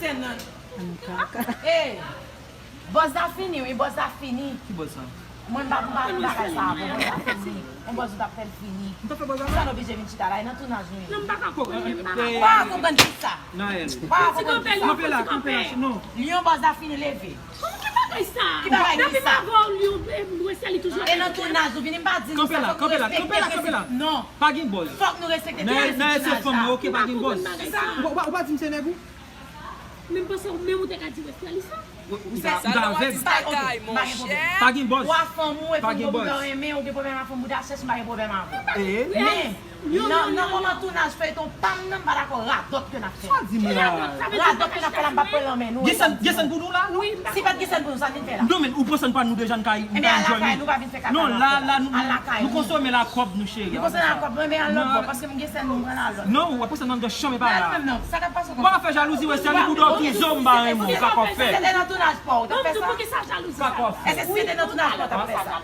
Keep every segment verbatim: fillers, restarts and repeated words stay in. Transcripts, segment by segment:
Sè nan. Ey, bòz la fini, wi, bòz la fini. Ki bòz sa? Mwen m pa pou bagay sa, bon, bòz la fini. Yon bòz ou t ap fè l fini. M t ap fè bòz la. Sa nou oblije vin chita la, e nan tounaj nou ye. Non, m pa ka konprann, m pa ka konprann. Pa konprann ki sa? Naël. Pa konprann ki sa? Kanpe la, kanpe la, non. Lyon bòz la fini leve. Ki bagay sa? Ki bagay ki sa? Depi m avè w, Lyon, e, Wesley toujou ap fè bagay. E nan tounaj nou vini, m pa di nou sa, fòk nou respekte prensip. Non. Pa gen bòz. Fòk nou respekte prensip tounaj la. Naël se fanm mwen, oke, pa gen bòz. Ou pa, ou pa di m se nèg ou? Men m panse ou menm ou te ka di Wesley sa. Ou ta avèg. Pa gen bòz. Ou a fanm ou, e fanm bouda w renmen, ou gen pwoblèm ak fanm bouda chèch, m pa gen pwoblèm avè w. Men, nan, nan moman tounaj feyton pa m nan, m pa dakò radòt ke n ap fè la. Radòt ke n ap fè la, m p ap pran l nan men nou. Gen sèn, gen sèn pou nou la, non? Si pa t gen sèn pou nou, sa n vin fè la? Non, men ou pran sèn pa nou deja, n ka, n ka enjoy nou. Non, la, la, nou, nou konsome la kòb nou, cheri. Nou konsome la kòb nou, men al lòt bò, paske m gen sèn nou, m pran l al lòt. Non, ou ap pran sèn nan chanm e pa la. Sa k ap pase konsa? Ou pa ka fè jalouzi, Wesley, bouda w tou zo, m pa renmen w, sa k w ap fè? Se te nan tounaj pa w, w t ap fè sa? Sa k w ap fè? Èske si se te nan tounaj pa w, w t ap fè sa?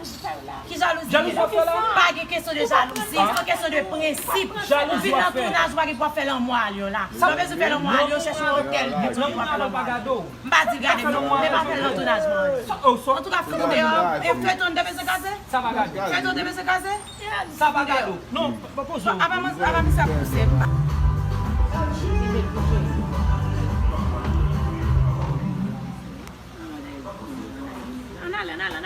Ki jalouzi? Jalouzi w ap fè la? Pa gen kesyon de jalouzi, se yon kesyon de prensip. Ou vin nan tounaj, ou pa gen pou w ap fè lanmò a Lyon la. Ou pa bezwen fè lanmò a Lyon, chèche yon otèl, bèt, ou ap fè lanmò a Lyon. M pa di gade non, men pa fè l nan tounaj mwen. Antouka, fout m deyò. E feyton te bezwen kraze? Sa pa gade. Feyton te bezwen kraze? Sa pa gade. Non, pa poze w. Apa m, apa m sa pouse. Ann ale, ann ale, ann ale.